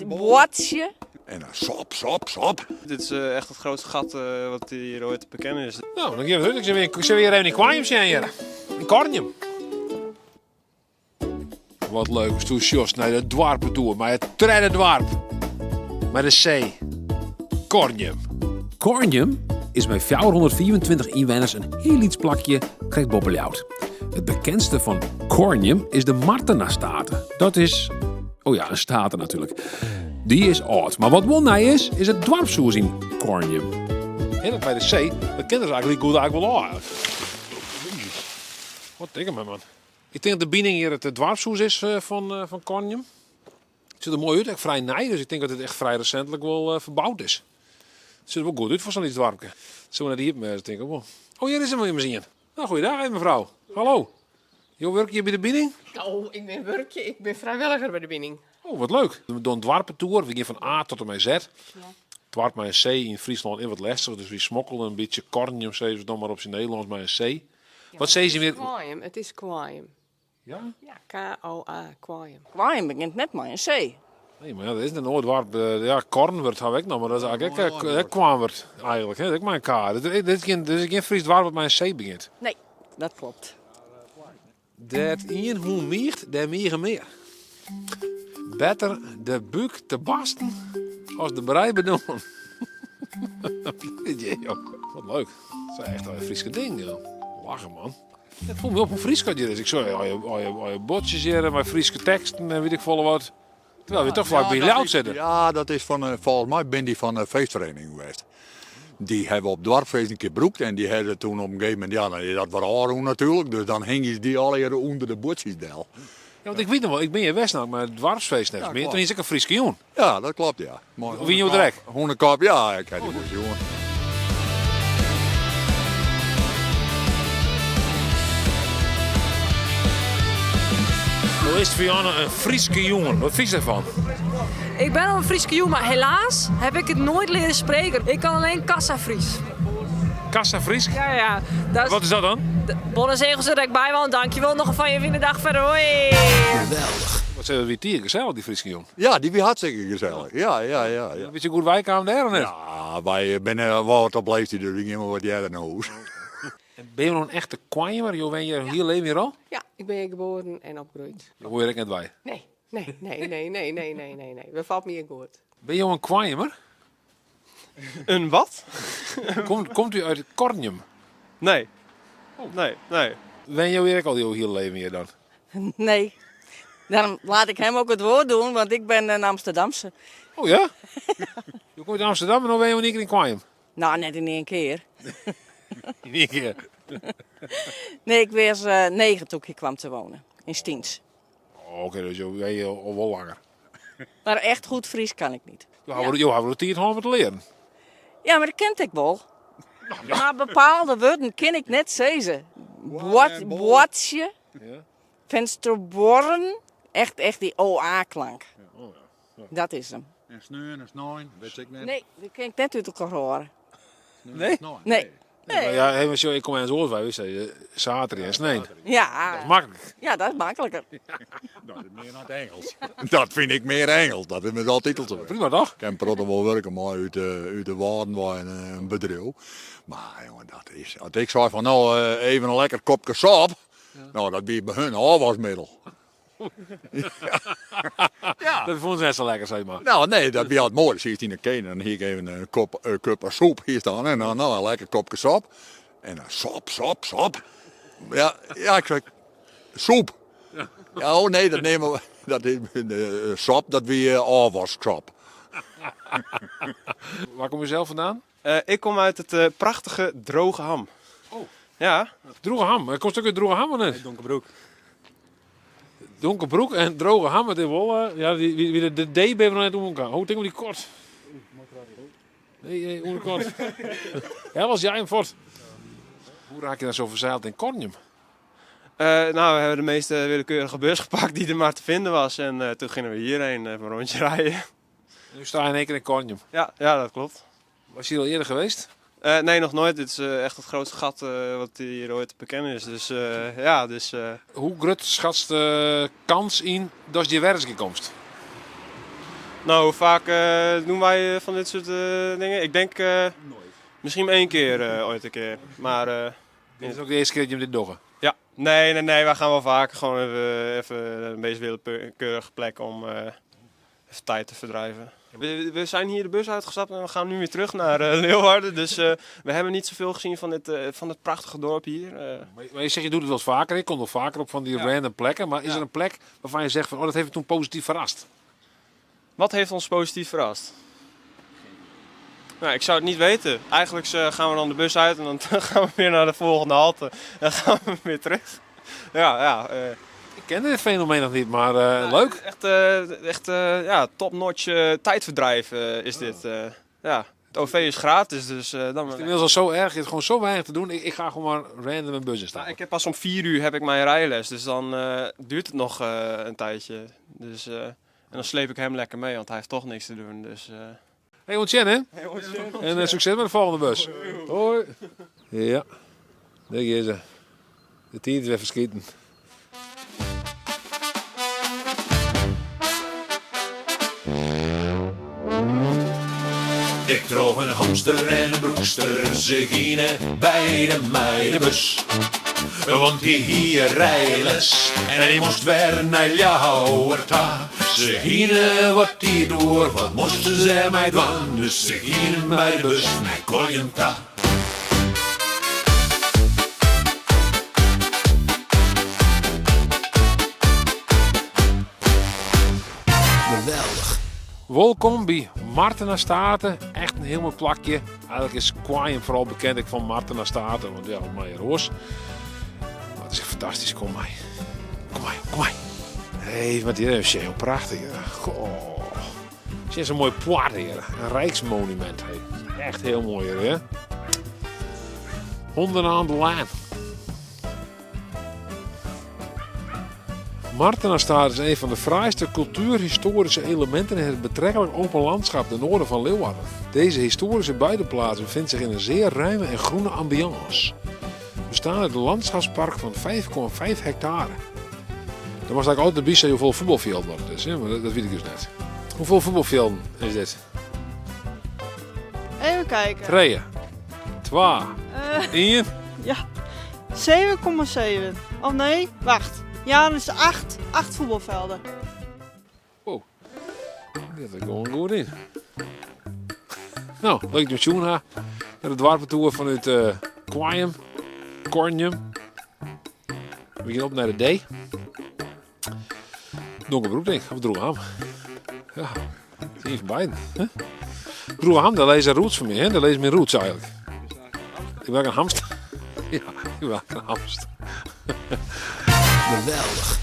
Boartsje. En dan sop, sop, sop. Dit is echt het grootste gat wat hier ooit te bekennen is. No, dan gean we derút. Ik sil hjir even yn Koarnjum sjen hjir. Yn Koarnjum. Wat leuk asto sjochst nei de doarpetoer mei it tredde doarp mei de C. Koarnjum. Koarnjum is mei 425 ynwenners in hiel lyts plakje krekt boppe Ljouwert. It bekendste fan Koarnjum is de Martenastate. Dat is, oh ja, in state natuerlik. Dy is âld, mar wat wol nij is, is it doarpshûs yn Koarnjum. En dat mei de C, dat kin dus eigentlik goed eigentlik wol ôf. Wat dikke man. Ik tink dat de bining hjir it doarpshûs is fan Koarnjum. It sjocht der moai út, ek frij nij, dus ik tink dat it echt frij resintlik wol ferboud is. It sjocht der wol goed út foar sa'n lyts doarpke. It soe net iepen wêze, tink ik wol. Oh, hjir is him immers ien. No, goeiedag even mevrouw. Hallo. Jo wurkje hjir by de bining? Oh, ik bin wurkje, ik bin frijwilliger by de bining. Oh, wat leuk. We dogge in doarpetoer. We gean fan A tot en mei Z. Ja. Doarp mei in C yn Fryslân is wat lestich, dus wy smokkelen in bytsje Kornjum, sizze we dan mar op syn Nederlânsk mei in C. Wat sizze je mear? It is Koaium. Ja? Ja, K-O-A, Koaium. Koaium begjint net mei in C. Nee, mar ja, dat is net in oar doarp. Ja, Kornwert ha we ek noch, mar dat is eigentlik ek eh, Koarnwert eigentlik. Hè? Dat is ek mei in K. Dit is gjin, dit is gjin Frysk doarp wat mei in C begjint. Nee, dat klopt. Dêr't ien hûn miigt, dêr mige mear. Better de búk te barsten as de brij bedoarn. Wat leuk. Dat is echt in Fryske ding. Lachen man. It foel my op hoe Frysk dat hjir is. Ik sjoch al je buordsjes hjir mei Fryske teksten en wit ik folle wat. Terwijl we toch vlak by Ljouwert sitte. Ja, dat is fan, eh, volgens mij bin dy fan de feestvereniging west. Dy hawwe op doarpsfeest in kear brûkt en dy hawwe toen op in gegeven momint, ja, dan is dat wer ôfrûn natuerlik, dus dan hingje se dy allegear ûnder de buordsjes del. Ja, want ik wit noch wol, ik bin hjir west no mei it doarpsfeest neffens my. Toen is ek in Fryske jûn. Ja, dat klopt, ja. Wie jo der ek? Hûnekop, ja, ik ha dy wol sjoen. No is it foar Janne in Fryske jûn. Wat fynst dêrfan? Ik ben op een Fryske jûn, maar helaas heb ik het nooit leren spreken. Ik kan alleen kassa-Fries. Kassa-Frysk? Ja, ja. Dat is, Wat is dat dan? Bon en zegels er ek by, want dankjewol noch in fijne dag verder. Hoi! Geweldig. Wat sizze wie tige gesellich dy Fryske jûn? Ja, dy wie hartstikke gesellich. Ja, ja, ja, ja. Bytsje goed weikaam dêr of net? Ja, wy binne wol wat op leeftiid, dus wy gean wol wat earder nei hûs. En binne jo no in echte Koarnjumer? Jo wenje hjir hiel leven hjir al? Ja, ik bin hjir geboren en opgroeid. Jo wolle hjir ek net wei? Nee, nee, nee, nee, nee, nee, nee, nee, nee. Befalt my ek goed. Binne jo in Koarnjumer? Een wat? Komt u uit Kornjum? Nee. Nee, nee. Wenje jo hjir ek al jo hiele leven hjir dan? Nee. Daarom laat ik hem ook het woord doen, want ik ben een Amsterdamse. Oh ja? Jo komme út Amsterdam en no wenje jo yn ien kear yn Koarnjum? Nou, net yn ien kear. Yn ien kear? Nee, ik was 9 toen ik hier kwam te wonen, in Stiens. Oh, oké, dus jo wenje al wol langer. Maar echt goed Fries kan ik niet. Jo hawwe wol tiid hân om te learen. Ja, mar dat kin ik wol. Mar bepaalde wurden kin ik net sizze. Boartsje, finsterbuorren, echt, echt dy OA-klank. Dat is 'm. En sneon en snein, wit ik net. Nee, dat kin ik net út elkoar hâlde. Nee? Nee. Nee. Ja, hey, maar ik kom ergens oars by, we saterdei en snein. Ja. Dat is maklik. Ja, dat is makliker. Dat is mear nei it Ingelsk. Dat fyn ik mear Ingelsk, dat is my altyd al sa. Prima toch? Ik ha in protte wol wurke mei út de Wâlden wei in bedriuw. Mar jonge, dat is, as ik sei fan no even in lekker kopke sop, no dat wie by hun ôfwasmiddel. Ja. Dat fûnen se net sa lekker, sis mar. No, nee, dat wie altyd moai. Dan sietst yn de keten en dan hie ik even in kop, in cup soep hier staan en dan no, in lekker kopke sop. En dan sop, sop, sop. Ja, ja, ik sei soep. Ja, oh nee, dat neame we, dat is sop, dat wie ôfwasksop. Waar kom je zelf vandaan? Ik kom uit het prachtige Droegeham. Oh. Ja. Droegeham? Komst ek út Droegeham of net? Nee, Donkerbroek. Donkerbroek en Droegeham, it is wol, ja, wie de D binne we noch net oankaam. Oh, tink om dy kort. Nee, nee, ûnderkant. Ja, was jij hem fuort. Hoe raak je dan zo verzeild in Kornjum? Nou, we hebben de meest willekeurige bus gepakt die er maar te vinden was. En toen gingen we hierheen even een rondje rijden. Nu sta je in één keer in Kornjum. Ja, ja, dat klopt. Was je hier al eerder geweest? Nee, nog nooit. Dit is echt het grootste gat wat hier ooit te bekennen is. Dus ja, dus. Hoe grut skatst de kans yn dat je wer ris komst? Nou, hoe vaak doen wij van dit soort dingen? Ik denk misschien één keer ooit een keer. Maar Dit is ook de eerste keer dat je hem dit dogge. Ja, nee, nee, nee, wij gaan wel vaker gewoon even een beetje willekeurige plek om even tijd te verdrijven. We zijn hier de bus uitgestapt en we gaan nu weer terug naar Leeuwarden. Dus we hebben niet zoveel gezien van het prachtige dorp hier. Maar je zegt, je doet het wel eens vaker. Ik kom wel vaker op van die random plekken. Maar is er een plek waarvan je zegt van, oh, dat heeft me toen positief verrast? Wat heeft ons positief verrast? Nou, ik zou het niet weten. Eigenlijk gaan we dan de bus uit en dan gaan we weer naar de volgende halte. En dan gaan we weer terug. Ja, ja. Ik kende dit fenomeen nog niet, maar leuk. Echt, ja, top-notch tijdverdrijf is dit. Ja. Het OV is gratis, dus dan Het is inmiddels al zo erg, je hebt gewoon zo weinig te doen. Ik ga gewoon maar random een bus instappen. Nou, ik heb pas om 4 uur heb ik mijn rijles, dus dan duurt het nog een tijdje. Dus, en dan sleep ik hem lekker mee, want hij heeft toch niks te doen. Dus. Hey, ontzettend, hè? Hey, ontzettend. En succes met de volgende bus. Hoi. Ja, daar is ze. De tijd is weer verschieten. Ik droeg een hamster en een broekster, ze gingen beide mij de bus. Want die hier rijles en die moest weer naar Ljouwerta. Ze gingen wat die door, wat moesten ze mij dwan? Dus ze gingen bij de bus naar Koyenta. Geweldig. Welkom bij Martena State. Echt een heel mooi plakje. Eigenlijk is Koarnjum vooral bekend ik van Martena State, want ja, mijn roos. Maar het is echt fantastisch, kom maar. Kom maar, kom maar. Hé, hey, wat hier is heel prachtig. Hè. Goh. Het is een mooi poort hier. Een rijksmonument. Hey. Echt heel mooi hier, hè? Honden aan de laan. Martena State is een van de fraaiste cultuurhistorische elementen in het betrekkelijk open landschap ten noorden van Leeuwarden. Deze historische buitenplaats bevindt zich in een zeer ruime en groene ambiance. Bestaat uit een landschapspark van 5,5 hectare. Dan was eigenlijk altijd de bij hoeveel voetbalvelden dat is, hè? Maar dat weet ik dus net. Hoeveel voetbalvelden is dit? Even kijken. 3, 2, 1. Ja, 7,7. Of nee, wacht. Ja, dat is 8 voetbalvelden. Wow, die had ik gewoon goed in. Nou, leuk dat je tune ha. Naar de dwarpentour vanuit Koarnjum. Koarnjum. We gaan op naar de D. Donkerbroek denk ik, of Droegeham. Ja, dat is een van beiden. Hè? Droegeham, daar lees je roots van mij, hè? Daar lees je mijn roots eigenlijk. Ik ben een hamster. Ja, ik ben een hamster. Geweldig.